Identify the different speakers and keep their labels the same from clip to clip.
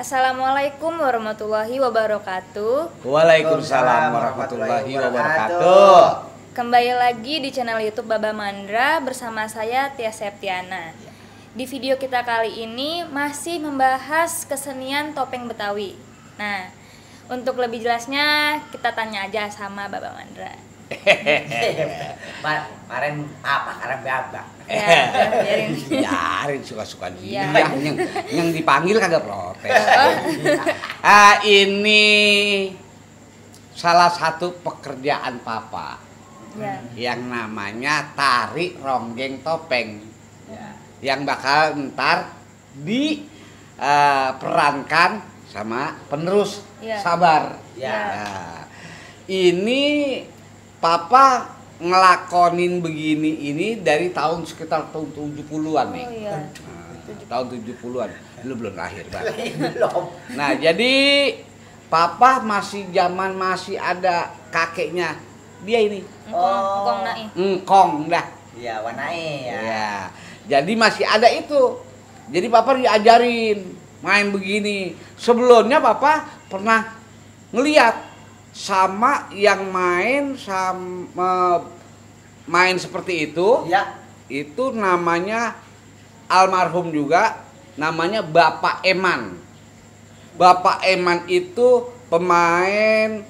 Speaker 1: Assalamualaikum warahmatullahi wabarakatuh.
Speaker 2: Waalaikumsalam warahmatullahi wabarakatuh.
Speaker 1: Kembali lagi di channel YouTube Baba Mandra bersama saya Tia Septiana. Di video kita kali ini masih membahas kesenian topeng Betawi. Nah, untuk lebih jelasnya kita tanya aja sama Baba Mandra.
Speaker 3: Kemarin apa? Kemarin Baba.
Speaker 1: Ya, biarin.
Speaker 2: Biarin suka-suka dia.
Speaker 1: Ya.
Speaker 2: Yang dipanggil kagak protes. Ini salah satu pekerjaan papa.
Speaker 1: Ya.
Speaker 2: Yang namanya tari ronggeng topeng.
Speaker 3: Ya.
Speaker 2: Yang bakal ntar diperankan sama penerus
Speaker 1: Ya.
Speaker 2: Sabar.
Speaker 3: Ya.
Speaker 2: Nah, ini papa ngelakonin begini ini dari tahun sekitar tahun 70-an nih.
Speaker 1: Oh iya.
Speaker 2: Nah, tahun 70-an. Lu belum lahir, Bang.
Speaker 3: Belum.
Speaker 2: Nah, jadi papa masih ada kakeknya. Dia ini.
Speaker 1: Engkong Nai.
Speaker 2: Engkong dah.
Speaker 3: Iya, warnanya ya.
Speaker 2: Ya. Jadi masih ada itu. Jadi papa diajarin main begini. Sebelumnya papa pernah ngeliat sama yang main seperti itu.
Speaker 3: Ya.
Speaker 2: Itu namanya almarhum juga, namanya Bapak Eman. Bapak Eman itu pemain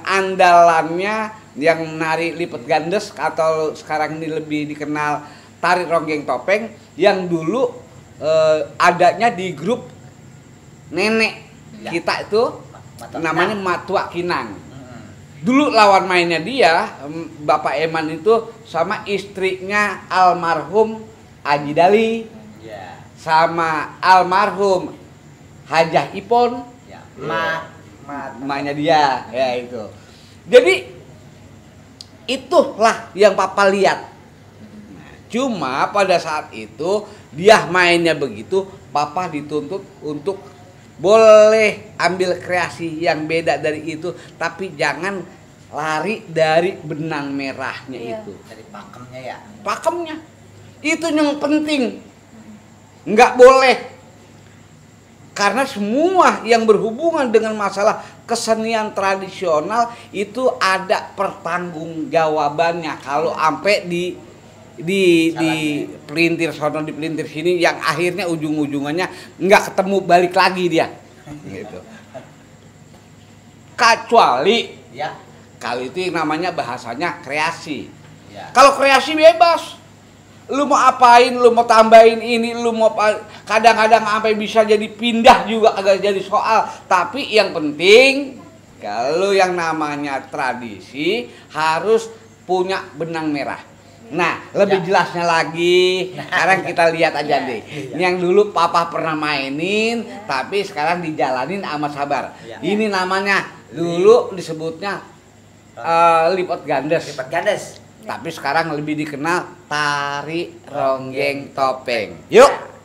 Speaker 2: andalannya yang menari lipat gandes atau sekarang ini lebih dikenal tari ronggeng topeng, yang dulu adanya di grup nenek
Speaker 3: Ya.
Speaker 2: kita itu
Speaker 3: Matua
Speaker 2: namanya
Speaker 3: Kinang.
Speaker 2: Matua Kinang. Dulu lawan mainnya dia, Bapak Eman itu sama istrinya almarhum Haji Dali,
Speaker 3: Ya.
Speaker 2: sama almarhum Hajah Ipon,
Speaker 3: Ya.
Speaker 2: emaknya dia, ya itu. Jadi itulah yang papa lihat. Nah, cuma pada saat itu dia mainnya begitu, papa dituntut untuk boleh ambil kreasi yang beda dari itu, tapi jangan lari dari benang merahnya.
Speaker 1: Iya.
Speaker 2: Itu
Speaker 3: Dari pakemnya ya.
Speaker 2: pakemnya itu yang penting, nggak boleh, karena semua yang berhubungan dengan masalah kesenian tradisional itu ada pertanggungjawabannya. Kalau sampai di pelintir sono di pelintir sini, yang akhirnya ujung-ujungannya nggak ketemu balik lagi dia gitu. Kecuali
Speaker 3: Ya.
Speaker 2: kalau itu namanya bahasanya kreasi.
Speaker 3: Ya.
Speaker 2: Kalau kreasi bebas, lu mau apain, lu mau tambahin ini, lu mau kadang-kadang sampai bisa jadi pindah juga agak jadi soal. Tapi yang penting kalau yang namanya tradisi harus punya benang merah. Nah, lebih
Speaker 3: Ya.
Speaker 2: jelasnya lagi, sekarang kita lihat aja
Speaker 1: Ya.
Speaker 2: deh.
Speaker 3: Ya.
Speaker 2: Yang dulu papa pernah mainin,
Speaker 1: Ya.
Speaker 2: tapi sekarang dijalanin sama Sabar.
Speaker 3: Ya.
Speaker 2: Ini namanya dulu disebutnya lipat gandes.
Speaker 3: Lipat gandes.
Speaker 2: Tapi sekarang lebih dikenal tari ronggeng topeng. Yuk.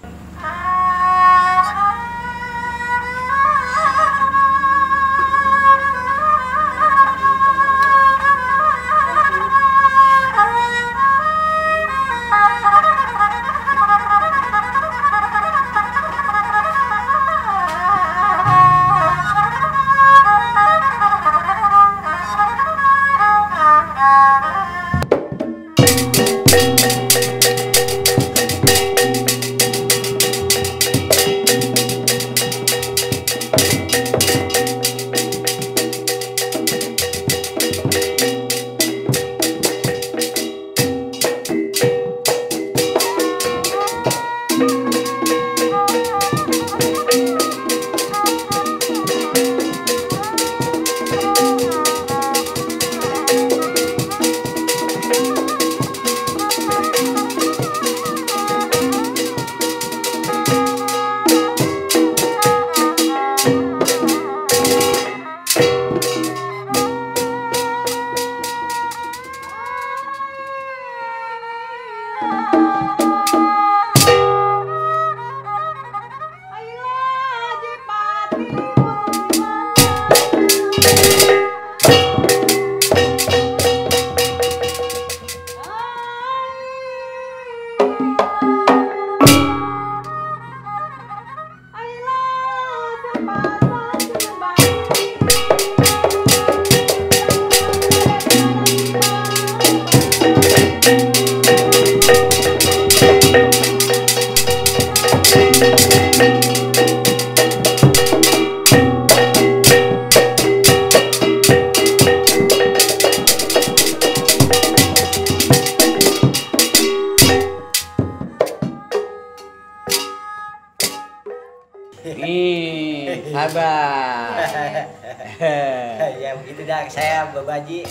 Speaker 3: Itu dah saya Babaji.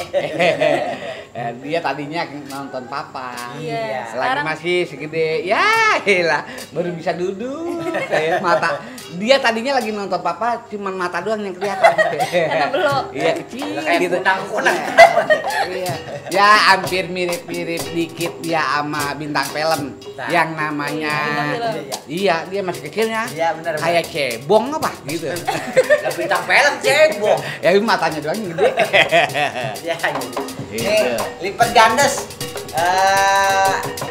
Speaker 2: Dia tadinya nonton papa.
Speaker 1: Iya.
Speaker 2: Selagi masih segede, ya elah, baru bisa duduk. Mata dia tadinya lagi nonton papa, cuman mata doang yang kelihatan.
Speaker 1: Karena belum.
Speaker 2: Iya kecil
Speaker 3: Kayak
Speaker 2: gitu.
Speaker 3: kunang-kunang.
Speaker 2: Iya. Ya hampir mirip-mirip dikit dia sama bintang film
Speaker 3: Nah.
Speaker 2: yang namanya. Iya, dia masih kecilnya.
Speaker 3: Iya, benar.
Speaker 2: Kayak cebong apa gitu.
Speaker 3: Lah bintang film cebong.
Speaker 2: Ya matanya doang yang gede.
Speaker 3: Ya, gitu.
Speaker 2: Gitu.
Speaker 3: Nih, lipat gandes.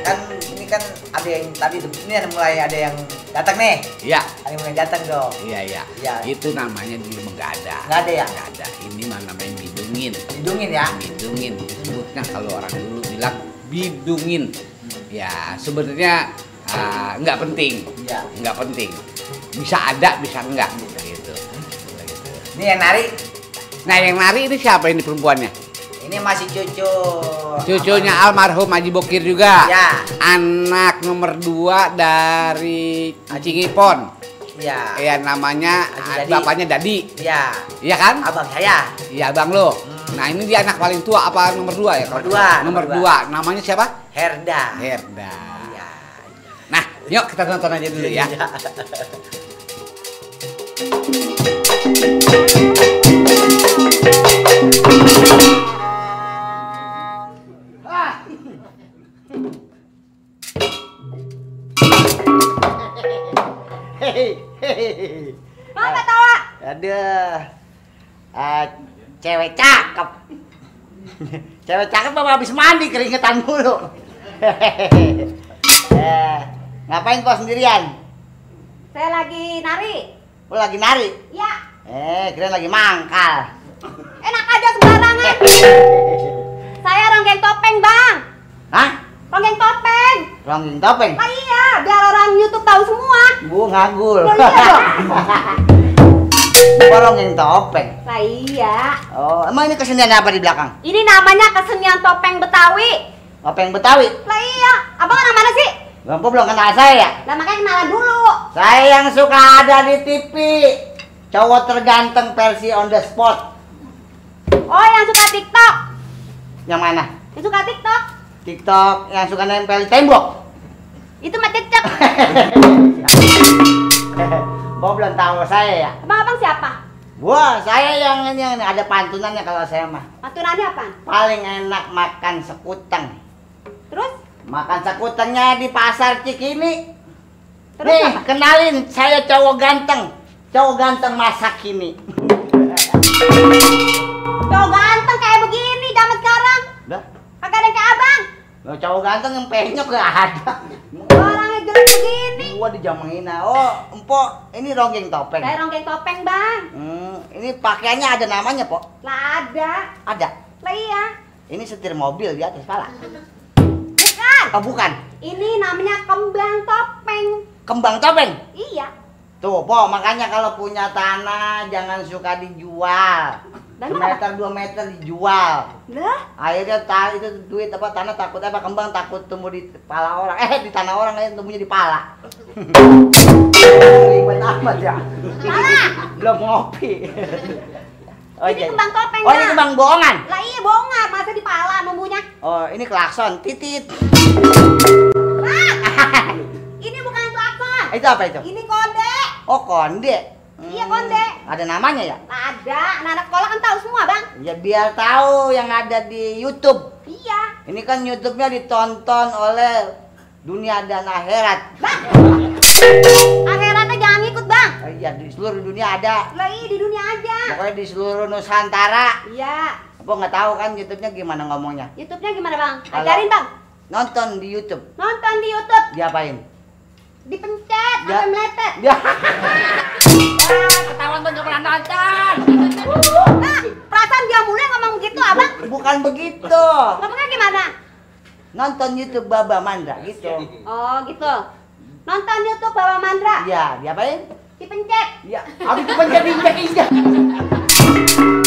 Speaker 3: Kan ini kan ada yang tadi tuh, ini mulai ada yang datang nih.
Speaker 2: Iya.
Speaker 3: Ada yang mulai datang dong.
Speaker 2: Iya, iya.
Speaker 3: Iya.
Speaker 2: Itu namanya di Megada.
Speaker 3: Nggak ada ya?
Speaker 2: Nggak ada. Ini mah namanya bidungin.
Speaker 3: Hidungin ya.
Speaker 2: Bidungin. Disebutnya kalau orang dulu bilang bidungin. Ya, sebenarnya nggak penting.
Speaker 3: Iya.
Speaker 2: Nggak penting. Bisa ada, bisa enggak gitu.
Speaker 3: Ini yang nari.
Speaker 2: Nah, yang nari ini siapa ini perempuannya?
Speaker 3: Ini masih cucu.
Speaker 2: Cucunya almarhum Haji Bokir juga.
Speaker 3: Ya.
Speaker 2: Anak nomor 2 dari Cingipon.
Speaker 3: Iya.
Speaker 2: Ya namanya
Speaker 3: Haji Dadi.
Speaker 2: bapaknya Dadi.
Speaker 3: Iya.
Speaker 2: Iya kan?
Speaker 3: Abang saya.
Speaker 2: Iya abang lo. Nah ini dia anak paling tua apa nomor 2 ya?
Speaker 3: Nomor dua,
Speaker 2: Nomor
Speaker 3: nomor
Speaker 2: 2. Namanya siapa?
Speaker 3: Herda.
Speaker 2: Herda.
Speaker 3: Iya.
Speaker 2: Nah yuk kita tonton aja dulu ya.
Speaker 3: Iya.
Speaker 4: Apa tawa?
Speaker 3: Aduh. Cewek cakep. Cewek cakep apa habis mandi keringetan mulu. Ngapain kau sendirian?
Speaker 4: Saya lagi nari.
Speaker 3: Lu lagi nari?
Speaker 4: Ya,
Speaker 3: Kirain lagi mangkal.
Speaker 4: enak aja sembarangan. Saya ronggeng topeng, Bang.
Speaker 3: Hah?
Speaker 4: Ronggeng topeng.
Speaker 3: Ronggeng topeng?
Speaker 4: Lah iya, biar orang YouTube tahu semua.
Speaker 3: Bu ngagul.
Speaker 4: Lah iya dong.
Speaker 3: Gua ronggeng topeng.
Speaker 4: Lah iya.
Speaker 3: Oh, emang ini kesenian apa di belakang?
Speaker 4: Ini namanya kesenian topeng Betawi.
Speaker 3: Topeng Betawi?
Speaker 4: Lah iya. Abang orang mana sih?
Speaker 3: Bapak belum kenal saya ya?
Speaker 4: Lah makanya kenalan dulu.
Speaker 3: Saya yang suka ada di TV. Cowok terganteng versi on the spot.
Speaker 4: Oh, yang suka TikTok.
Speaker 3: Yang mana?
Speaker 4: Yang suka TikTok.
Speaker 3: TikTok yang suka nempel di tembok.
Speaker 4: Itu mah cecek.
Speaker 3: Bapak belum tahu saya ya?
Speaker 4: Abang siapa?
Speaker 3: Wah, saya yang ini ada pantunannya kalau saya mah.
Speaker 4: Pantunannya apa?
Speaker 3: Paling enak makan sekuteng.
Speaker 4: Terus?
Speaker 3: Makan sekutengnya di pasar Cikini.
Speaker 4: Terus
Speaker 3: Nih,
Speaker 4: apa?
Speaker 3: kenalin saya cowok ganteng. Cowok ganteng masa kini.
Speaker 4: Cowok ganteng kayak begini zaman sekarang.
Speaker 3: Dah,
Speaker 4: Kagak ada yang kayak abang.
Speaker 3: cowok ganteng yang penyok gak ada.
Speaker 4: Orangnya jelek begini.
Speaker 3: Gua dijamangin. Oh, empok, ini ronggeng topeng.
Speaker 4: Saya ronggeng topeng, Bang.
Speaker 3: Ini pakaiannya ada namanya, Pok.
Speaker 4: Lah ada.
Speaker 3: Ada.
Speaker 4: Lah iya.
Speaker 3: Ini setir mobil di atas kepala.
Speaker 4: Bukan.
Speaker 3: Oh, bukan.
Speaker 4: Ini namanya kembang topeng.
Speaker 3: Kembang topeng.
Speaker 4: Iya.
Speaker 3: Tuh, Pok, makanya kalau punya tanah jangan suka dijual.
Speaker 4: Dan
Speaker 3: Semeter 2 meter dijual.
Speaker 4: Lah,
Speaker 3: Akhirnya itu duit apa tanah takut apa kembang takut tumbuh di kepala orang. Di tanah orang tumbuhnya di pala. Ribet amat ya.
Speaker 4: salah.
Speaker 3: Belum ngopi.
Speaker 4: Ini kembang topeng,
Speaker 3: Oh, ini
Speaker 4: Bang.
Speaker 3: kembang bohongan.
Speaker 4: Lah iya bohongan, masa di pala numbuhnya.
Speaker 3: Oh, ini klakson, titit.
Speaker 4: Bang, ini bukan klakson.
Speaker 3: Itu apa itu?
Speaker 4: Ini kode.
Speaker 3: Oh, konde.
Speaker 4: Iya, konde.
Speaker 3: Ada namanya ya?
Speaker 4: Lah ada, anak-anak sekolah kan tahu semua, Bang.
Speaker 3: Ya biar tahu yang ada di YouTube.
Speaker 4: Iya.
Speaker 3: Ini kan YouTube-nya ditonton oleh dunia dan akhirat.
Speaker 4: Bang, akhiratnya jangan ikut, Bang.
Speaker 3: Iya, di seluruh dunia ada.
Speaker 4: Lah iya di dunia aja.
Speaker 3: Pokoknya di seluruh Nusantara.
Speaker 4: Iya.
Speaker 3: Apa nggak tahu kan YouTube-nya gimana ngomongnya?
Speaker 4: YouTube-nya gimana, Bang?
Speaker 3: Kalau-
Speaker 4: Ajarin, Bang.
Speaker 3: Nonton di YouTube.
Speaker 4: Nonton di YouTube.
Speaker 3: Diapain?
Speaker 4: Dipencet
Speaker 3: Ya.
Speaker 4: sampai meletet.
Speaker 3: Ya.
Speaker 4: Ketahuan tuh pernah nonton. Nah, perasaan dia mulai ngomong begitu, Abang.
Speaker 3: Bukan begitu.
Speaker 4: Ngomongnya gimana?
Speaker 3: Nonton YouTube Baba Mandra gitu.
Speaker 4: Oh, gitu. Nonton YouTube Baba Mandra.
Speaker 3: Iya, diapain?
Speaker 4: Dipencet.
Speaker 3: Ya, harus dipencet-pencet.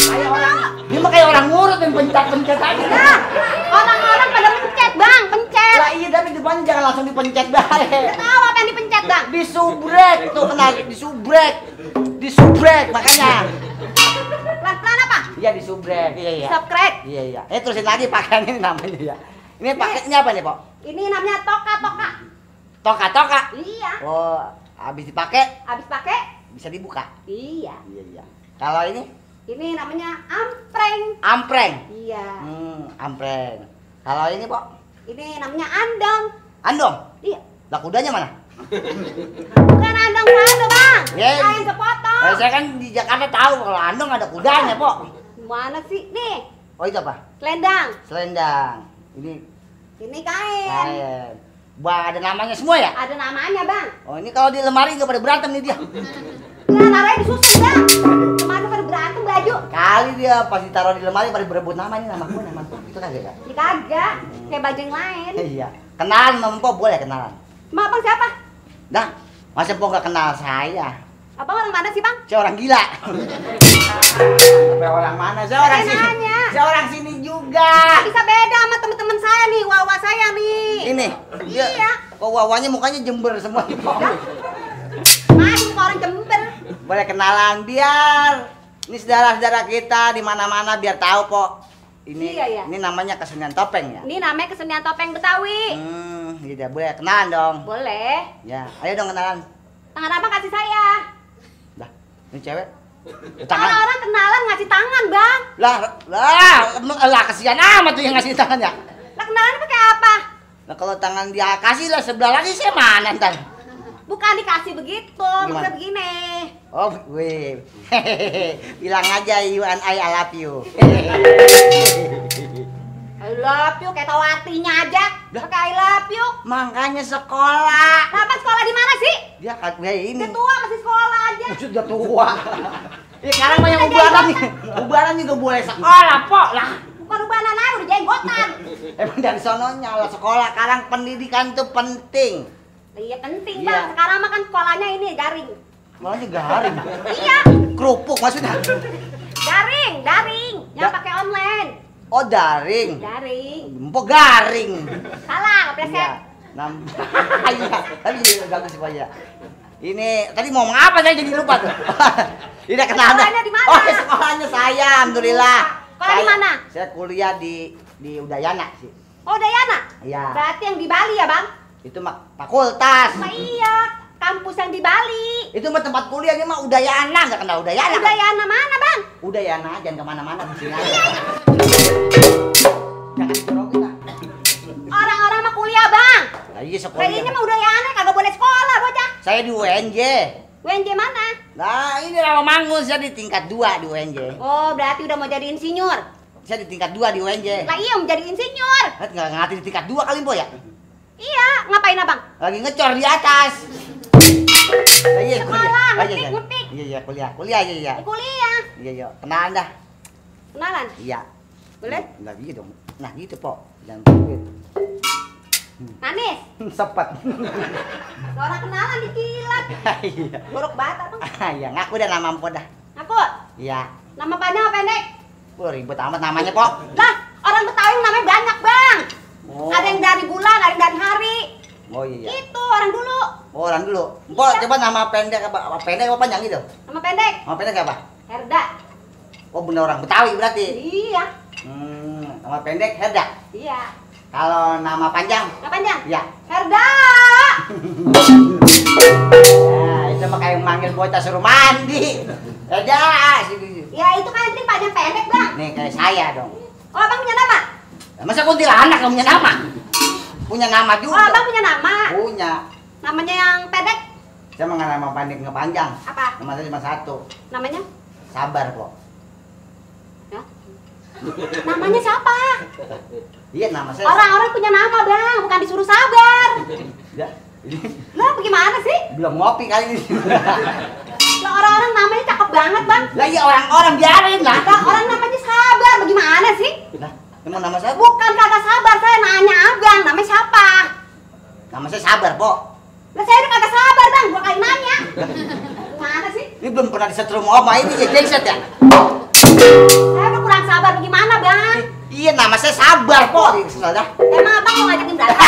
Speaker 3: Kayak orang, dia mah kayak orang ngurut dan pencet-pencet aja.
Speaker 4: Nah, orang-orang pada pencet, Bang, pencet.
Speaker 3: Lah iya, tapi depannya jangan langsung dipencet bae.
Speaker 4: Tahu apa yang dipencet, Bang?
Speaker 3: Disubrek tuh kenal disubrek. Disubrek makanya.
Speaker 4: Pelan-pelan apa?
Speaker 3: Iya di subrek. Iya.
Speaker 4: Subscribe.
Speaker 3: Iya. Terusin lagi pakaian ini namanya ya. Ini pakainya apa nih, Pok?
Speaker 4: Ini namanya toka.
Speaker 3: Toka.
Speaker 4: Iya.
Speaker 3: Oh, habis dipakai
Speaker 4: Habis pakai?
Speaker 3: bisa dibuka.
Speaker 4: Iya.
Speaker 3: Iya. Kalau ini
Speaker 4: Ini namanya ampreng.
Speaker 3: ampreng.
Speaker 4: Iya.
Speaker 3: Ampreng. Kalau ini, Pok?
Speaker 4: Ini namanya andong.
Speaker 3: Andong.
Speaker 4: Iya.
Speaker 3: Lah kudanya mana?
Speaker 4: Bukan andong sana, Bang.
Speaker 3: Ya.
Speaker 4: Kain sepotong.
Speaker 3: Saya kan di Jakarta tahu kalau andong ada kudanya, Pok.
Speaker 4: Mana sih? Nih,
Speaker 3: Oh, itu apa?
Speaker 4: selendang.
Speaker 3: Selendang. Ini
Speaker 4: Ini kain.
Speaker 3: kain. Bah, ada namanya semua ya?
Speaker 4: Ada namanya, Bang.
Speaker 3: Oh, ini kalau di lemari nggak pada berantem nih dia.
Speaker 4: Nah, naruhnya disusun, Bang. Kemana pada berantem baju?
Speaker 3: Kali dia pas ditaruh di lemari pada berebut nama ini nama gue. Itu kagak ya?
Speaker 4: Ya kagak. Kayak baju yang lain.
Speaker 3: Iya. Kenalan sama Mpok boleh kenalan.
Speaker 4: Emang abang siapa?
Speaker 3: Dah, masa Mpok nggak kenal saya?
Speaker 4: Abang orang mana sih, Bang?
Speaker 3: Saya orang gila. Sampai orang mana? Saya orang sini.
Speaker 4: nanya.
Speaker 3: Saya orang sini juga.
Speaker 4: Bisa beda sama teman-teman saya nih, wawa saya nih.
Speaker 3: Ini. Dia,
Speaker 4: Iya.
Speaker 3: kok wawanya mukanya jember semua nih, Pok.
Speaker 4: Masih orang Jember.
Speaker 3: Boleh kenalan biar ini saudara-saudara kita di mana-mana biar tahu, Pok. Ini
Speaker 4: Iya, iya.
Speaker 3: ini namanya kesenian topeng ya.
Speaker 4: Ini namanya kesenian topeng Betawi.
Speaker 3: Iya boleh kenalan dong.
Speaker 4: Boleh.
Speaker 3: Ya, ayo dong kenalan.
Speaker 4: Tangan abang kasih saya.
Speaker 3: Dah, ini cewek.
Speaker 4: Orang-orang kenalan ngasih tangan, Bang.
Speaker 3: Lah, kasihan amat tuh yang ngasih tangan ya.
Speaker 4: Lah kenalan pakai apa?
Speaker 3: Nah, kalau tangan dia kasih lah sebelah lagi saya mana ntar?
Speaker 4: Bukan dikasih begitu,
Speaker 3: Gimana?
Speaker 4: maksudnya begini.
Speaker 3: Oh, weh. Bilang aja you and I love you.
Speaker 4: I love you, kayak tahu artinya aja. Pakai I love you.
Speaker 3: Makanya sekolah.
Speaker 4: Kenapa sekolah di mana sih?
Speaker 3: Dia ini.
Speaker 4: Dia tua masih sekolah aja.
Speaker 3: Sudah tua. Ya sekarang banyak ubaran nih. Ubaran juga boleh sekolah, Pok. Lah,
Speaker 4: Bukan ubanan aja, udah jenggotan.
Speaker 3: emang dari sononya lah sekolah. Sekarang pendidikan tuh penting.
Speaker 4: Iya penting,
Speaker 3: Iya.
Speaker 4: Bang. Sekarang mah kan sekolahnya ini daring.
Speaker 3: Malah garing.
Speaker 4: Iya,
Speaker 3: Kerupuk maksudnya.
Speaker 4: daring. Yang pakai online.
Speaker 3: Oh, daring.
Speaker 4: Daring.
Speaker 3: Empok garing.
Speaker 4: Salah, kepleset.
Speaker 3: Iya. Iya. Tapi bagus Pak ya. Ini tadi mau ngomong apa saya jadi lupa tuh. Tidak kenal.
Speaker 4: Sekolahnya di mana?
Speaker 3: Oh, sekolahnya saya alhamdulillah.
Speaker 4: Sekolah di mana?
Speaker 3: Saya kuliah di Udayana sih.
Speaker 4: Oh, Dayana?
Speaker 3: Iya.
Speaker 4: Berarti yang di Bali ya, Bang?
Speaker 3: Itu mah fakultas.
Speaker 4: Nah, iya, kampus yang di Bali.
Speaker 3: Itu mah tempat kuliahnya mah Udayana, nggak kenal Udayana. kan?
Speaker 4: Dayana mana, Bang?
Speaker 3: Udayana, jangan kemana-mana di sini aja. Jangan dijorokin lah.
Speaker 4: Orang-orang mah kuliah, Bang.
Speaker 3: Nah, iya sekolah.
Speaker 4: Kayaknya mah Udayana kagak boleh sekolah, bocah.
Speaker 3: Saya di UNJ.
Speaker 4: UNJ mana?
Speaker 3: Nah, ini Rawamangun, saya di tingkat 2 di UNJ.
Speaker 4: Oh, berarti udah mau jadi insinyur.
Speaker 3: Saya di tingkat 2 di UNJ.
Speaker 4: Lah iya, mau jadi insinyur.
Speaker 3: Nggak ngerti di tingkat 2 kali, Bo ya?
Speaker 4: Iya, ngapain, Abang?
Speaker 3: Lagi ngecor di atas. Nah, iya,
Speaker 4: Sekolah,
Speaker 3: Oh, iya, iya.
Speaker 4: ngetik.
Speaker 3: Iya, kuliah. Kuliah, iya.
Speaker 4: Kuliah.
Speaker 3: Iya. Kenalan dah.
Speaker 4: Kenalan?
Speaker 3: Iya.
Speaker 4: Boleh?
Speaker 3: Nah, gitu dong. Nah, gitu, Po. Jangan pelit.
Speaker 4: Manis.
Speaker 3: Sepet.
Speaker 4: Orang kenalan dikilat.
Speaker 3: Iya.
Speaker 4: Buruk banget, Abang.
Speaker 3: Iya, ngaku dah nama Mpok dah.
Speaker 4: Aku,
Speaker 3: Iya.
Speaker 4: nama panjang apa pendek?
Speaker 3: Wah, ribet amat namanya, Po.
Speaker 4: Lah, orang Betawi namanya banyak, Bang.
Speaker 3: Oh.
Speaker 4: Ada yang dari bulan, ada yang dari hari.
Speaker 3: Oh, iya.
Speaker 4: Itu orang dulu.
Speaker 3: Oh, orang dulu. Mpok,
Speaker 4: Iya.
Speaker 3: coba nama pendek apa pendek apa panjang gitu?
Speaker 4: Nama pendek,
Speaker 3: Nama pendek apa?
Speaker 4: Herda.
Speaker 3: Oh, bener orang Betawi berarti.
Speaker 4: Iya.
Speaker 3: Nama pendek Herda.
Speaker 4: Iya.
Speaker 3: Kalau nama panjang?
Speaker 4: Nama panjang?
Speaker 3: Ya.
Speaker 4: Herda.
Speaker 3: Ya, itu mah kayak manggil bocah suruh mandi. Herda. Sini.
Speaker 4: Ya itu kan yang panjang pendek, Bang.
Speaker 3: Nih kayak saya dong.
Speaker 4: Oh, Abang punya nama?
Speaker 3: Masa kuntilanak nggak punya nama? Punya nama
Speaker 4: Oh,
Speaker 3: juga.
Speaker 4: Abang punya nama.
Speaker 3: Punya.
Speaker 4: Namanya yang pendek
Speaker 3: Saya mah nggak nama pendek nggak panjang.
Speaker 4: apa?
Speaker 3: Nama saya cuma satu.
Speaker 4: Namanya?
Speaker 3: Sabar kok.
Speaker 4: Ya. Namanya siapa?
Speaker 3: Iya nama saya.
Speaker 4: Orang-orang punya nama, Bang, bukan disuruh sabar.
Speaker 3: Ya. Ini
Speaker 4: Lah, bagaimana sih?
Speaker 3: belum ngopi kali ini.
Speaker 4: Lah, orang-orang namanya cakep banget, Bang.
Speaker 3: Lah iya orang-orang biarin lah.
Speaker 4: Lah, orang namanya sabar, bagaimana sih?
Speaker 3: Lah, emang nama saya
Speaker 4: Bukan kagak sabar, saya nanya Abang, namanya siapa?
Speaker 3: Nama saya Sabar, Po.
Speaker 4: Lah, saya udah kagak sabar, Bang, gua kali nanya. Gimana sih?
Speaker 3: Ini belum pernah disetrum oma ini ya jengset ya?
Speaker 4: Saya udah kurang sabar, bagaimana, Bang?
Speaker 3: Iya nama saya Sabar, Po. Kesel dah.
Speaker 4: Emang Abang mau ngajakin berantem?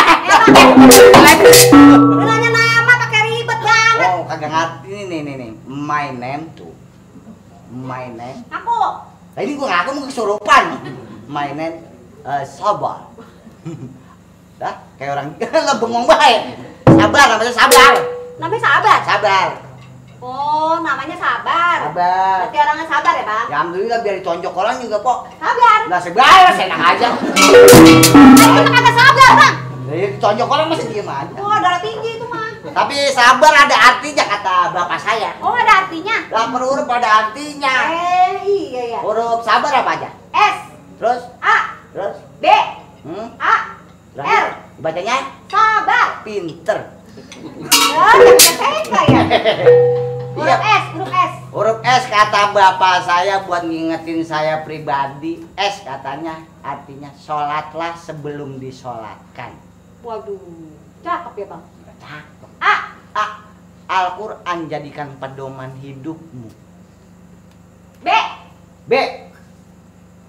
Speaker 4: Lu nanya nama pakai ribet banget.
Speaker 3: Oh, kagak ngerti. Ini nih. My name tuh. My name.
Speaker 4: Aku
Speaker 3: Nah ini gua ngaku mau kesurupan. Mainin sabar. Dah, kayak orang lah bengong bae. Sabar namanya sabar.
Speaker 4: Namanya sabar.
Speaker 3: Sabar.
Speaker 4: Oh, namanya sabar.
Speaker 3: Sabar.
Speaker 4: Berarti orangnya sabar ya, Bang?
Speaker 3: Ya alhamdulillah biar ditonjok orang juga kok.
Speaker 4: Sabar.
Speaker 3: Lah sebar senang aja.
Speaker 4: Itu kagak sabar, Bang.
Speaker 3: Jadi ditonjok orang masih diem aja.
Speaker 4: Oh, darah tinggi itu mah.
Speaker 3: Tapi sabar ada artinya kata bapak saya.
Speaker 4: Oh, ada artinya.
Speaker 3: Lah per huruf ada artinya.
Speaker 4: Iya ya.
Speaker 3: Huruf sabar apa aja?
Speaker 4: S,
Speaker 3: Terus?
Speaker 4: A,
Speaker 3: Terus?
Speaker 4: B, A, R.
Speaker 3: Bacanya
Speaker 4: Sabar.
Speaker 3: pinter.
Speaker 4: Oh, enggak ya? Huruf
Speaker 3: Iya.
Speaker 4: S, huruf S.
Speaker 3: Huruf S kata bapak saya buat ngingetin saya pribadi. S katanya artinya sholatlah sebelum disolatkan.
Speaker 4: Waduh, cakep ya, Bang.
Speaker 3: Cakep.
Speaker 4: A,
Speaker 3: A. Al-Quran jadikan pedoman hidupmu.
Speaker 4: B,
Speaker 3: B.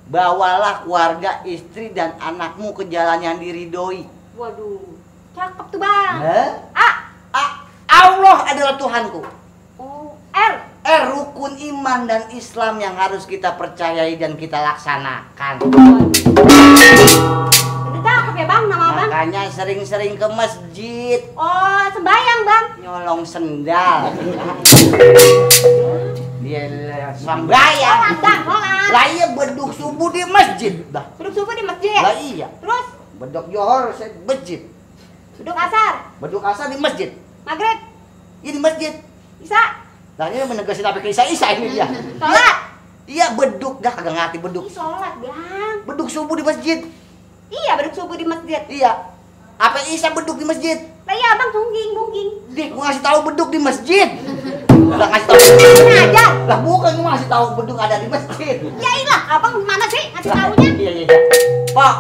Speaker 3: Bawalah keluarga, istri, dan anakmu ke jalan yang diridhoi.
Speaker 4: waduh, cakep tuh, Bang.
Speaker 3: A. Allah adalah Tuhanku.
Speaker 4: Oh, R,
Speaker 3: R. Rukun iman dan Islam yang harus kita percayai dan kita laksanakan.
Speaker 4: udah cakep ya, Bang, nama Bang.
Speaker 3: Makanya sering-sering ke masjid.
Speaker 4: Oh, sembayang, Bang.
Speaker 3: Nyolong sendal. Dia sembahyang.
Speaker 4: Sholat, Bang, sholat.
Speaker 3: Lah iya beduk subuh di masjid. Dah.
Speaker 4: Duduk subuh di masjid.
Speaker 3: Lah iya.
Speaker 4: Terus,
Speaker 3: Beduk johor saya masjid.
Speaker 4: duduk asar,
Speaker 3: Beduk asar di masjid.
Speaker 4: maghrib,
Speaker 3: Iya di masjid.
Speaker 4: isya,
Speaker 3: Lah ini menegasin apa ke isa ini dia.
Speaker 4: sholat.
Speaker 3: Iya beduk dah kagak ngerti beduk.
Speaker 4: Ih, sholat, Bang.
Speaker 3: Beduk subuh di masjid.
Speaker 4: Iya, duduk subuh di masjid.
Speaker 3: Iya. Apa isa beduk di masjid?
Speaker 4: Lah iya, Bang, tungging.
Speaker 3: Dik, gua ngasih tahu beduk di masjid. Udah ngasih tahu.
Speaker 4: Ngajar.
Speaker 3: Lah bukan gua ngasih tahu beduk ada di masjid.
Speaker 4: Ya ilah, Abang gimana sih ngasih taunya?
Speaker 3: Iya. Pak,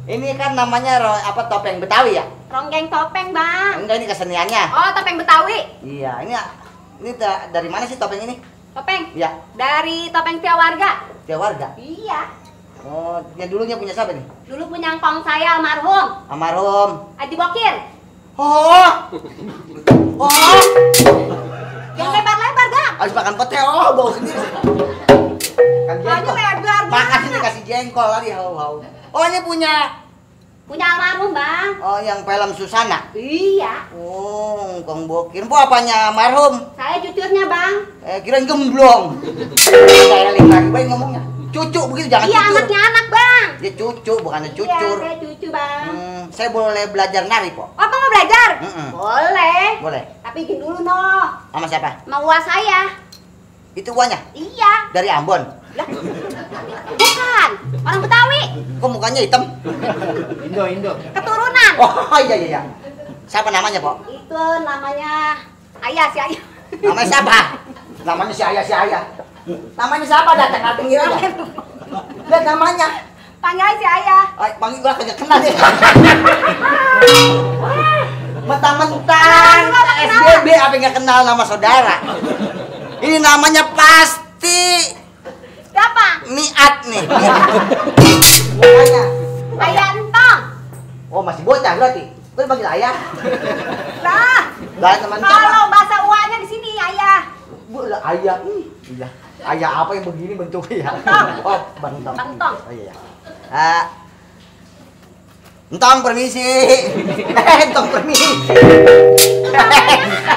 Speaker 3: ini kan namanya apa topeng Betawi ya?
Speaker 4: Ronggeng topeng, Bang.
Speaker 3: Enggak ini keseniannya.
Speaker 4: Oh, topeng Betawi.
Speaker 3: Iya, ini dari mana sih topeng ini?
Speaker 4: Topeng.
Speaker 3: Iya,
Speaker 4: Dari topeng tiap warga.
Speaker 3: dia warga.
Speaker 4: Iya.
Speaker 3: Oh, yang dulunya punya siapa nih?
Speaker 4: Dulu punya ngkong saya almarhum,
Speaker 3: Almarhum.
Speaker 4: Haji Bokir.
Speaker 3: Oh. Oh.
Speaker 4: Yang lebar-lebar, Bang.
Speaker 3: Habis makan pete, oh bau sendiri. Kan
Speaker 4: Soalnya
Speaker 3: jengkol.
Speaker 4: lebar
Speaker 3: Makan
Speaker 4: banget.
Speaker 3: ini kasih jengkol lagi, hau. Oh, ini punya.
Speaker 4: Punya almarhum, Bang.
Speaker 3: Oh, yang film Susana.
Speaker 4: Iya.
Speaker 3: Oh, Kong Bokir. Bu apanya almarhum?
Speaker 4: Saya cucunya, Bang.
Speaker 3: Kirain gemblong. Saya lagi baik ngomongnya. Cucu begitu jangan
Speaker 4: Iya,
Speaker 3: cucur.
Speaker 4: anaknya anak, Bang.
Speaker 3: Dia cucu bukannya
Speaker 4: Iya,
Speaker 3: cucur.
Speaker 4: saya cucu, Bang.
Speaker 3: Saya boleh belajar nari, Po?
Speaker 4: Oh, Abang mau belajar?
Speaker 3: Mm-mm.
Speaker 4: Boleh.
Speaker 3: Boleh.
Speaker 4: Tapi izin dulu, no.
Speaker 3: Sama siapa?
Speaker 4: Sama uas saya.
Speaker 3: Itu uangnya
Speaker 4: Iya.
Speaker 3: dari Ambon.
Speaker 4: Lah. Bukan. Orang Betawi.
Speaker 3: Kok mukanya hitam?
Speaker 2: Indo.
Speaker 4: Keturunan.
Speaker 3: Oh, iya. Siapa namanya, Po?
Speaker 4: Itu namanya Ayah, si Ayah.
Speaker 3: Namanya siapa? Namanya si Ayah. Namanya siapa? Datang tinggi aja. Lihat namanya.
Speaker 4: Panggil si Ayah.
Speaker 3: Ay, panggil gua kagak kenal deh. Mentang-mentang SBB apa nggak kenal nama saudara. Ini namanya pasti
Speaker 4: Siapa?
Speaker 3: Niat nih. Makanya.
Speaker 4: Ayah Entong.
Speaker 3: Oh masih bocah berarti. Gue panggil ayah.
Speaker 4: Lah.
Speaker 3: Lah teman
Speaker 4: Kalau bahasa uanya di sini Ayah.
Speaker 3: Bu lah ayah. Iya. Ayah apa yang begini bentuknya ya?
Speaker 4: Bentong.
Speaker 3: Oh, bentong.
Speaker 4: Bentong.
Speaker 3: Oh iya. Entong permisi. Entong permisi.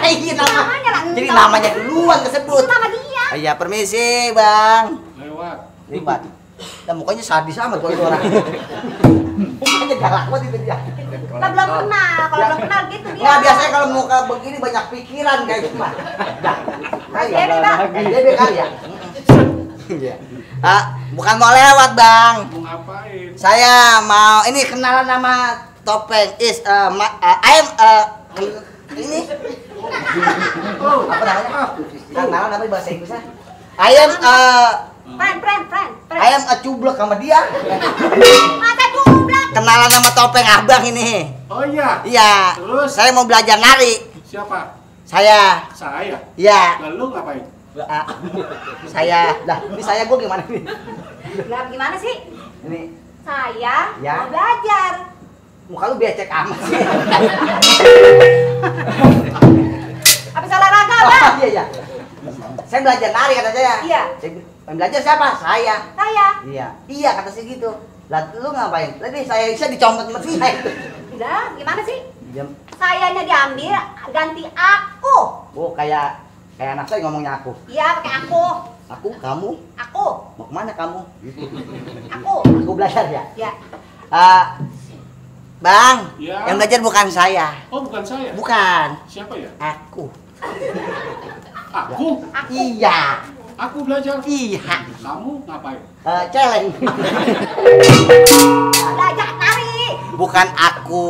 Speaker 3: Ini
Speaker 4: Namanya lah,
Speaker 3: Jadi
Speaker 4: Entong.
Speaker 3: namanya duluan kesebut.
Speaker 4: Itu nama dia.
Speaker 3: Iya, permisi, Bang.
Speaker 2: Lewat.
Speaker 3: Dan mukanya sadis amat kalau itu orang. Mukanya galak banget itu dia.
Speaker 4: Lah belum kenal. Kalau belum kenal gitu dia.
Speaker 3: Nggak, biasanya kalau muka begini banyak pikiran kayak gitu, Pak.
Speaker 4: SBB, Bang.
Speaker 3: SBB kali ya? Iya. Bukan mau lewat, Bang.
Speaker 2: Mau ngapain?
Speaker 3: Saya mau ini kenalan nama topeng ini apa namanya? Kenalan apa bahasa Inggrisnya?
Speaker 4: Friend.
Speaker 3: Ayam cublek sama dia.
Speaker 4: Masa jumlah.
Speaker 3: Kenalan sama topeng abang ini.
Speaker 2: Oh iya.
Speaker 3: Iya.
Speaker 2: Terus?
Speaker 3: Saya mau belajar nari.
Speaker 2: Siapa?
Speaker 3: Saya.
Speaker 2: Saya.
Speaker 3: Iya.
Speaker 2: Lalu ngapain?
Speaker 3: Saya. Lah, ini saya gua gimana nih?
Speaker 4: Lah gimana sih?
Speaker 3: Ini
Speaker 4: Saya
Speaker 3: Ya.
Speaker 4: mau belajar.
Speaker 3: muka lu becek amat sih.
Speaker 4: Habis olahraga,
Speaker 3: Oh,
Speaker 4: Bang.
Speaker 3: iya. Saya belajar nari kata saya.
Speaker 4: Iya.
Speaker 3: Yang belajar siapa? Saya.
Speaker 4: Saya.
Speaker 3: Iya kata sih gitu. Lah lu ngapain? Lah saya bisa dicomot sama dia itu.
Speaker 4: Udah, gimana sih?
Speaker 3: Diam.
Speaker 4: Sayanya diambil, ganti aku.
Speaker 3: Oh kayak anak saya ngomongnya aku.
Speaker 4: Iya, pakai aku.
Speaker 3: Aku, kamu,
Speaker 4: Aku.
Speaker 3: mau kemana kamu? Gitu.
Speaker 4: Aku.
Speaker 3: Aku belajar ya.
Speaker 4: Ya.
Speaker 3: Bang,
Speaker 5: Ya.
Speaker 3: yang belajar bukan saya.
Speaker 5: Oh, bukan saya.
Speaker 3: Bukan.
Speaker 5: Siapa ya?
Speaker 3: Aku.
Speaker 5: Aku.
Speaker 3: Iya.
Speaker 5: Aku belajar.
Speaker 3: Iya.
Speaker 5: Kamu ngapain?
Speaker 3: Challenge.
Speaker 4: Belajar nari.
Speaker 3: Bukan aku.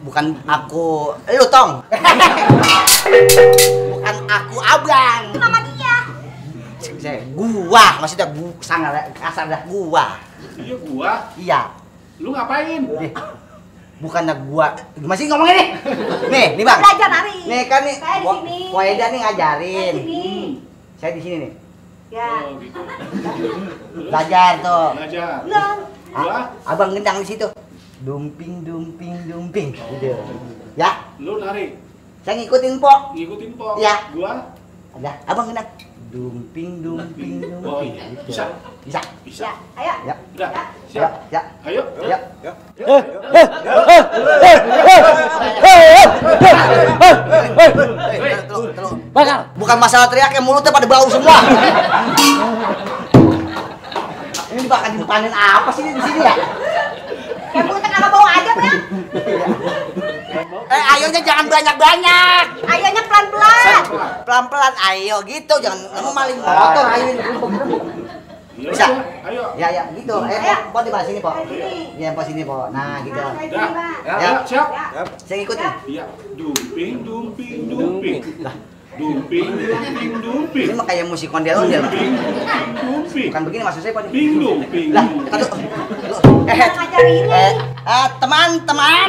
Speaker 3: Bukan aku. Lu tong. Bukan aku abang.
Speaker 4: Itu nama dia.
Speaker 3: Gua, maksudnya sangat kasar dah gua.
Speaker 5: Iya, gua.
Speaker 3: Iya.
Speaker 5: Lu ngapain?
Speaker 3: Bukannya gua. Masih ngomongin nih. Nih Bang.
Speaker 4: Belajar nari.
Speaker 3: Nih kan nih.
Speaker 4: Saya di sini.
Speaker 3: Poeda nih ngajarin.
Speaker 4: Saya di sini.
Speaker 3: Saya di sini nih.
Speaker 4: Ya.
Speaker 5: Oh, gitu.
Speaker 3: Belajar tuh.
Speaker 5: Belajar.
Speaker 4: Belum.
Speaker 5: Gua.
Speaker 3: Abang gendang di situ. Dumping. Gitu. Ya,
Speaker 5: Lu nari.
Speaker 3: saya ngikutin po.
Speaker 5: Ngikutin po.
Speaker 3: Iya.
Speaker 5: Gua.
Speaker 3: Ada, abang gendang. Dumping.
Speaker 5: Oh iya. Bisa.
Speaker 3: Bisa.
Speaker 5: Bisa.
Speaker 4: Ya, ayo.
Speaker 3: Ya.
Speaker 5: Udah.
Speaker 3: Ya.
Speaker 5: Siap.
Speaker 3: Ya.
Speaker 5: Ayo.
Speaker 3: Ya.
Speaker 2: Bakar.
Speaker 3: Bukan masalah teriak yang mulutnya pada bau semua. Ini bakal dipanen apa sih di sini ya?
Speaker 4: Yang mulutnya kagak bau aja, Bang.
Speaker 3: Ayonya jangan banyak-banyak.
Speaker 4: Ayonya pelan-pelan.
Speaker 3: Pelan-pelan ayo gitu, jangan kamu maling motor ayo ini.
Speaker 5: Iya,
Speaker 3: Bisa?
Speaker 5: udah. Ayo.
Speaker 3: Ya gitu. Po di mana sini, Po? Iya, Po sini, Po. Nah, gitu.
Speaker 4: Nah, kayak gini,
Speaker 5: Dah.
Speaker 4: Bang.
Speaker 3: Ya.
Speaker 5: Ya. Siap.
Speaker 4: Ya.
Speaker 3: Saya ngikutin.
Speaker 5: Iya. Dumping. Dumping.
Speaker 3: Ini mah kayak musik ondel-ondel.
Speaker 5: Dumping.
Speaker 3: Bukan begini maksud saya, Po.
Speaker 5: Ping dumping.
Speaker 3: Lah, aduh.
Speaker 4: Yang ngajar ini.
Speaker 3: Teman-teman.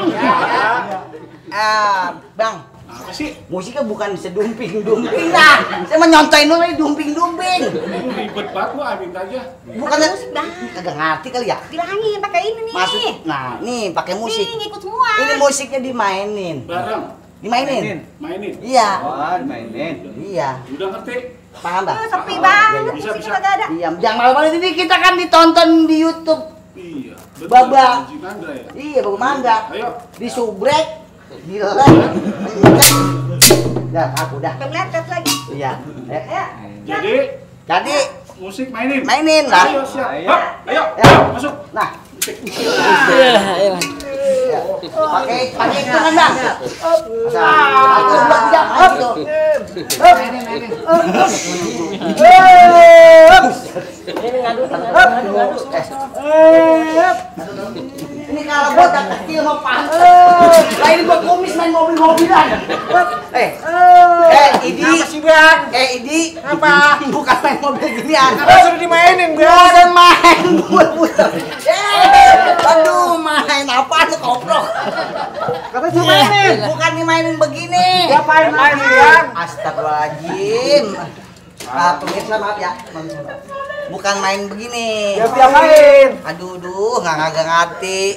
Speaker 3: Bang,
Speaker 5: Apa sih?
Speaker 3: musiknya bukan sedumping-dumping dah. Saya mau nyontoin dulu nih dumping-dumping.
Speaker 5: Lu ribet banget lu amin aja.
Speaker 3: Bukannya
Speaker 4: Musik dah.
Speaker 3: kagak ngerti kali ya?
Speaker 4: Bilangin pakai ini nih.
Speaker 3: Maksud, nah nih pakai musik.
Speaker 4: Nih, ngikut semua.
Speaker 3: Ini musiknya dimainin.
Speaker 5: Bareng.
Speaker 3: Dimainin.
Speaker 5: Mainin.
Speaker 3: Iya.
Speaker 2: Oh, mainin.
Speaker 3: Iya.
Speaker 5: Udah ngerti?
Speaker 3: Paham, Bang?
Speaker 4: Sepi banget,
Speaker 5: Bisa,
Speaker 4: musiknya
Speaker 5: bisa.
Speaker 4: kagak ada.
Speaker 3: Iya, jangan malu-malu ini kita kan ditonton di YouTube.
Speaker 5: Iya. Betul.
Speaker 3: Baba.
Speaker 5: Haji Mandra ya.
Speaker 3: Iya, Bapak Mangga.
Speaker 5: Ayo.
Speaker 3: Di subrek, di like. Dah, aku dah.
Speaker 4: Pemletet lagi.
Speaker 3: Iya.
Speaker 4: Ayo.
Speaker 5: Jadi musik mainin.
Speaker 3: Mainin lah.
Speaker 5: Ayo siap.
Speaker 3: Ayo.
Speaker 5: Hop, ayo.
Speaker 3: Ya.
Speaker 5: Ayo, masuk.
Speaker 3: Nah,
Speaker 5: Musik.
Speaker 3: ya. pakai itu kan, Bang. Satu, dua, tiga, gitu. Ini kalau botak kecil mau pantes. Lah ini buat kumis main mobil-mobilan. Idi. Apa sih, Bang? Idi. Apa? Bukan main mobil ginian.
Speaker 6: Apa suruh dimainin, Bang?
Speaker 3: Bukan main puter. Aduh, main apa lu koprok?
Speaker 6: Kata suruh mainin.
Speaker 3: Bukan dimainin begini.
Speaker 6: Diapain lagi, Bang?
Speaker 3: Astagfirullahaladzim. Pemirsa maaf ya. Bukan main begini.
Speaker 6: Ya diapain?
Speaker 3: Aduh, nggak ngerti.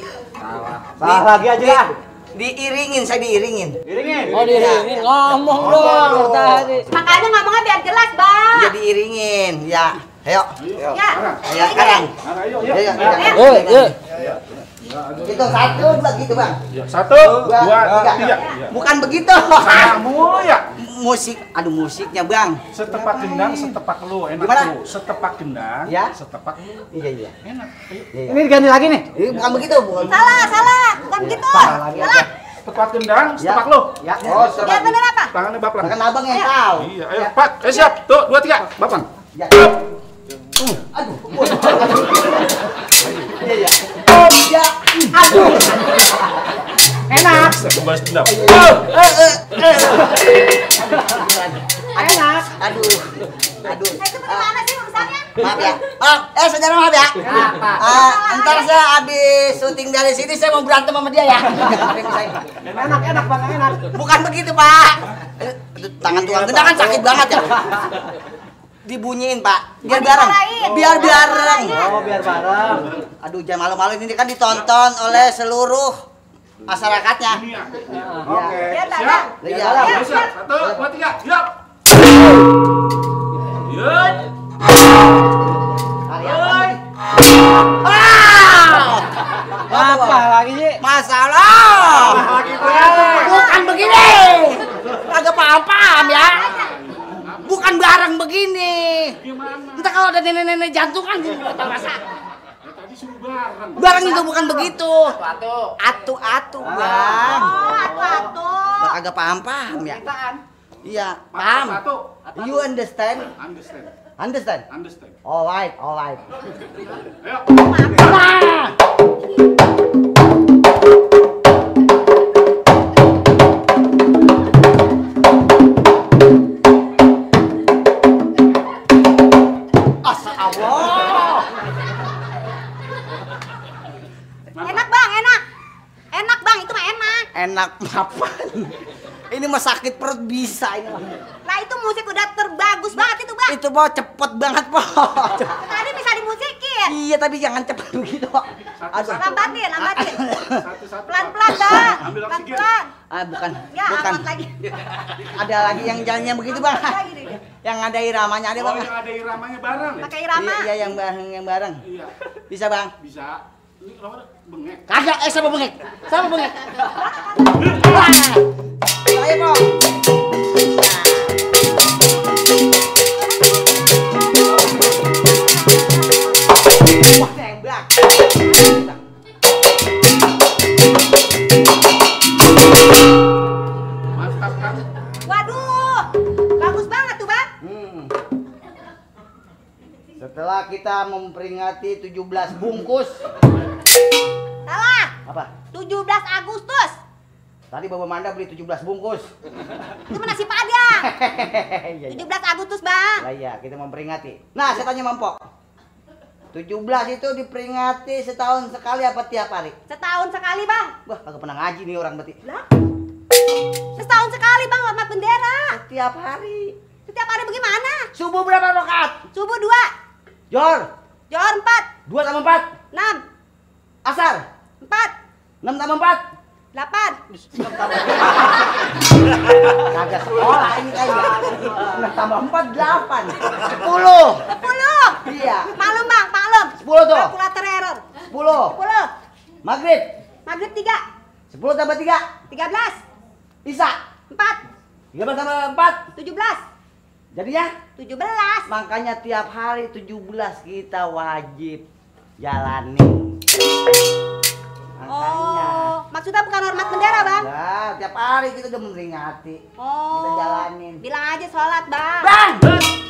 Speaker 6: Salah lagi aja lah.
Speaker 3: Diiringin, saya diiringin.
Speaker 6: Iringin.
Speaker 2: Oh, diiringin. Ngomong dong tadi.
Speaker 4: Makanya ngomongnya biar jelas, Bang.
Speaker 3: Ya diiringin, ya. Ayo,
Speaker 5: Ayo.
Speaker 4: Ya.
Speaker 5: Sekarang.
Speaker 3: ayo sekarang.
Speaker 5: Sekarang, ayo.
Speaker 3: Ayo,
Speaker 5: Ayo.
Speaker 3: ayo.
Speaker 2: Ayo.
Speaker 3: Itu satu, dua gitu, Bang.
Speaker 5: Satu, dua, tiga.
Speaker 3: Bukan begitu.
Speaker 5: Kamu ya.
Speaker 3: Musik, aduh musiknya, Bang.
Speaker 5: Setepak gendang, setepak lu. Enak
Speaker 3: Gimana?
Speaker 5: lu. Setepak gendang,
Speaker 3: Ya.
Speaker 5: setepak lu.
Speaker 3: Iya, iya.
Speaker 5: Enak. Ayo.
Speaker 3: Iya.
Speaker 6: Ini diganti lagi nih.
Speaker 3: Ini bukan begitu, bukan.
Speaker 4: Salah. Bukan begitu.
Speaker 3: Salah lagi aja.
Speaker 4: Salah.
Speaker 5: Setepak gendang,
Speaker 3: Ya.
Speaker 5: setepak lu.
Speaker 3: Ya.
Speaker 5: Oh,
Speaker 4: Biar
Speaker 5: setepak.
Speaker 4: bener apa?
Speaker 5: Tangannya baplang.
Speaker 3: Kan abang yang tahu.
Speaker 5: Iya, ayo. Pak, siap. Tuh, 2, 3. Baplang.
Speaker 3: Ya. Aduh. Iya, iya. Ya. Aduh.
Speaker 6: Enak.
Speaker 5: Saya balas dendam.
Speaker 3: Enak. Aduh. Aduh.
Speaker 4: Itu bagaimana sih urusannya?
Speaker 3: Maaf ya. Saudara maaf ya. Ntar saya habis syuting dari sini saya mau berantem sama dia ya.
Speaker 6: Enak, Bang, enak.
Speaker 3: Bukan begitu, Pak. Aduh, tangan tukang gendang kan sakit banget ya. Dibunyiin, Pak. Biar bareng. Biar bareng.
Speaker 6: Oh, biar bareng.
Speaker 3: Aduh, jangan malu-malu ini kan ditonton oleh seluruh masyarakatnya.
Speaker 5: Ini ya.
Speaker 6: Oke.
Speaker 4: Ya,
Speaker 5: Siap.
Speaker 4: Bang.
Speaker 3: Iya.
Speaker 5: Ayo, siap. 1, 2, 3. Siap. Yud.
Speaker 3: Hari apa lagi?
Speaker 6: Apa lagi sih?
Speaker 3: Masalah. Bukan begini. Kagak paham-paham ya. Bukan barang begini.
Speaker 5: Gimana?
Speaker 3: Entah kalau ada nenek-nenek jantung kan gini tahu rasa.
Speaker 5: Tadi suruh barang.
Speaker 3: Barang itu bukan begitu. Atu-atu, Bang.
Speaker 4: Oh, atu-atu.
Speaker 3: Lah kagak paham-paham ya. Iya, paham.
Speaker 5: Satu.
Speaker 3: You understand?
Speaker 5: Understand.
Speaker 3: Understand?
Speaker 5: Understand.
Speaker 3: Alright, alright.
Speaker 5: Ayo.
Speaker 3: Asa Allah.
Speaker 4: Enak bang, enak. Enak bang, itu mah enak.
Speaker 3: Enak apaan? Ini mah sakit perut bisa ini mah.
Speaker 4: Lah itu musik udah terbagus banget itu bang.
Speaker 3: Itu mau cepet banget, Po.
Speaker 4: Tadi bisa dimusikin.
Speaker 3: Iya, tapi jangan cepet begitu. Aduh.
Speaker 4: Lambatin, lambatin.
Speaker 5: Satu-satu.
Speaker 4: Pelan-pelan bang.
Speaker 5: Ambil oksigen.
Speaker 4: Pelan-pelan.
Speaker 3: Bukan.
Speaker 4: Ya,
Speaker 3: Bukan.
Speaker 4: amat lagi.
Speaker 3: Ada lagi yang jalannya begitu, Bang.
Speaker 4: Lagi nih.
Speaker 3: Yang ada iramanya ada,
Speaker 5: Oh,
Speaker 3: Bang.
Speaker 5: yang ada iramanya barang ya?
Speaker 4: Pakai irama.
Speaker 3: Iya, yang bareng.
Speaker 5: Iya.
Speaker 3: Bisa, Bang?
Speaker 5: Bisa. Ini nomor bengek.
Speaker 3: Kagak, siapa bengek? Siapa bengek? Ayo, Po. Wah, nembak.
Speaker 5: Mantap kan?
Speaker 4: Waduh, bagus banget tuh bang.
Speaker 3: Setelah kita memperingati 17 bungkus.
Speaker 4: Salah.
Speaker 3: Apa?
Speaker 4: 17 Agustus.
Speaker 3: Tadi Bapak Manda beli 17 bungkus.
Speaker 4: Itu mah nasi padang.
Speaker 3: Iya, iya.
Speaker 4: 17 Agustus bang.
Speaker 3: Lah iya, kita memperingati. Nah, saya tanya Mampok. 17 itu diperingati setahun sekali apa tiap hari?
Speaker 4: Setahun sekali bang.
Speaker 3: Wah, kagak pernah ngaji nih orang berarti.
Speaker 4: Lah. Setahun sekali bang hormat bendera.
Speaker 3: Setiap hari.
Speaker 4: Setiap hari bagaimana?
Speaker 3: Subuh berapa rakaat?
Speaker 4: Subuh 2.
Speaker 3: Jor.
Speaker 4: Johor 4.
Speaker 3: 2 tambah 4.
Speaker 4: 6.
Speaker 3: Asar.
Speaker 4: 4.
Speaker 3: 6 tambah 4.
Speaker 4: 8.
Speaker 3: Kagak sekolah ini kayak. 6 tambah 4 8. 10.
Speaker 4: 10.
Speaker 3: Iya.
Speaker 4: Maklum bang, maklum.
Speaker 3: 10 tuh.
Speaker 4: Kalkulator error.
Speaker 3: 10.
Speaker 4: 10.
Speaker 3: Maghrib.
Speaker 4: Maghrib 3.
Speaker 3: 10 tambah 3.
Speaker 4: 13.
Speaker 3: Isya.
Speaker 4: 4.
Speaker 3: 13 tambah 4.
Speaker 4: 17.
Speaker 3: Jadinya
Speaker 4: 17.
Speaker 3: makanya tiap hari 17 kita wajib jalani. Makanya.
Speaker 4: Oh, maksudnya bukan hormat bendera bang?
Speaker 3: Ya, tiap hari kita udah memperingati.
Speaker 4: Oh.
Speaker 3: Kita jalanin.
Speaker 4: Bilang aja sholat bang.
Speaker 3: Bang,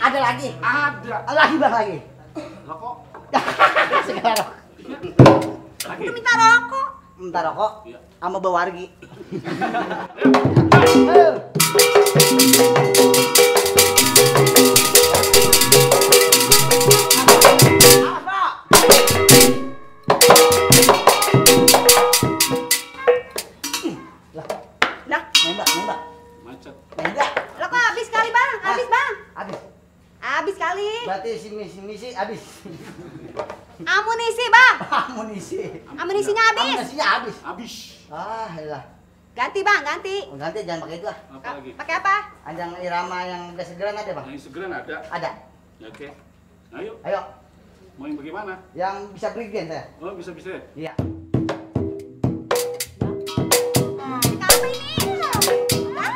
Speaker 3: ada lagi.
Speaker 5: Ada.
Speaker 3: Lagi bang lagi.
Speaker 5: Lah kok?
Speaker 3: Sekarang
Speaker 5: Lagi.
Speaker 4: Lu minta rokok.
Speaker 3: minta rokok
Speaker 5: Iya.
Speaker 3: sama bawargi.
Speaker 4: Lah,
Speaker 3: Nembak.
Speaker 5: Macet.
Speaker 3: Nembak.
Speaker 4: lo kok habis kali bang? Habis bang?
Speaker 3: Habis.
Speaker 4: Habis kali.
Speaker 3: Berarti si misi habis.
Speaker 4: Amunisi bang.
Speaker 3: Amunisi.
Speaker 4: Amunisinya habis.
Speaker 3: Amunisinya habis.
Speaker 5: Habis.
Speaker 3: Ah, lah.
Speaker 4: Ganti bang, ganti.
Speaker 3: Ganti jangan pakai itu ah.
Speaker 5: Apa lagi?
Speaker 4: Pakai apa?
Speaker 3: Ajang irama yang udah segeran ada bang?
Speaker 5: Yang segera ada.
Speaker 3: Ada.
Speaker 5: Ya, oke. Ayo,
Speaker 3: Ayo,
Speaker 5: mau yang bagaimana?
Speaker 3: yang bisa break dance saya.
Speaker 5: Oh, bisa-bisa.
Speaker 3: Iya.
Speaker 4: Apa ini? Hah?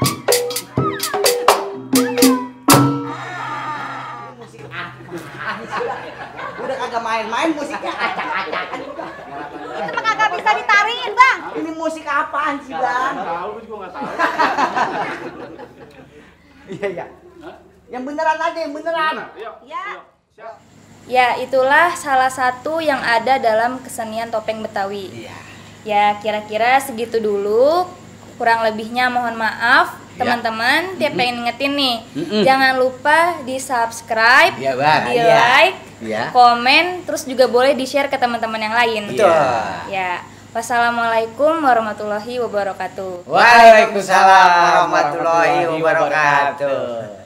Speaker 3: Ini musik apa? Udah kagak main-main musiknya acak-acakan.
Speaker 4: Itu mah kagak bisa ditariin bang.
Speaker 3: Ini musik apaan sih bang?
Speaker 5: Nggak tahu, gue juga nggak tahu.
Speaker 3: Iya.
Speaker 5: Hah?
Speaker 3: Yang beneran aja, yang beneran.
Speaker 5: Mana? Ayo.
Speaker 4: Ya.
Speaker 5: Ayo. Siap.
Speaker 1: Ya, itulah salah satu yang ada dalam kesenian topeng Betawi.
Speaker 3: Iya.
Speaker 1: Ya, kira-kira segitu dulu. Kurang lebihnya mohon maaf, teman-teman. Tiap pengen ingetin nih, jangan lupa di-subscribe,
Speaker 3: Iya, Bang.
Speaker 1: di-like,
Speaker 3: Iya.
Speaker 1: komen, terus juga boleh di-share ke teman-teman yang lain.
Speaker 3: Betul.
Speaker 1: Ya, wassalamualaikum warahmatullahi wabarakatuh.
Speaker 3: Waalaikumsalam warahmatullahi wabarakatuh.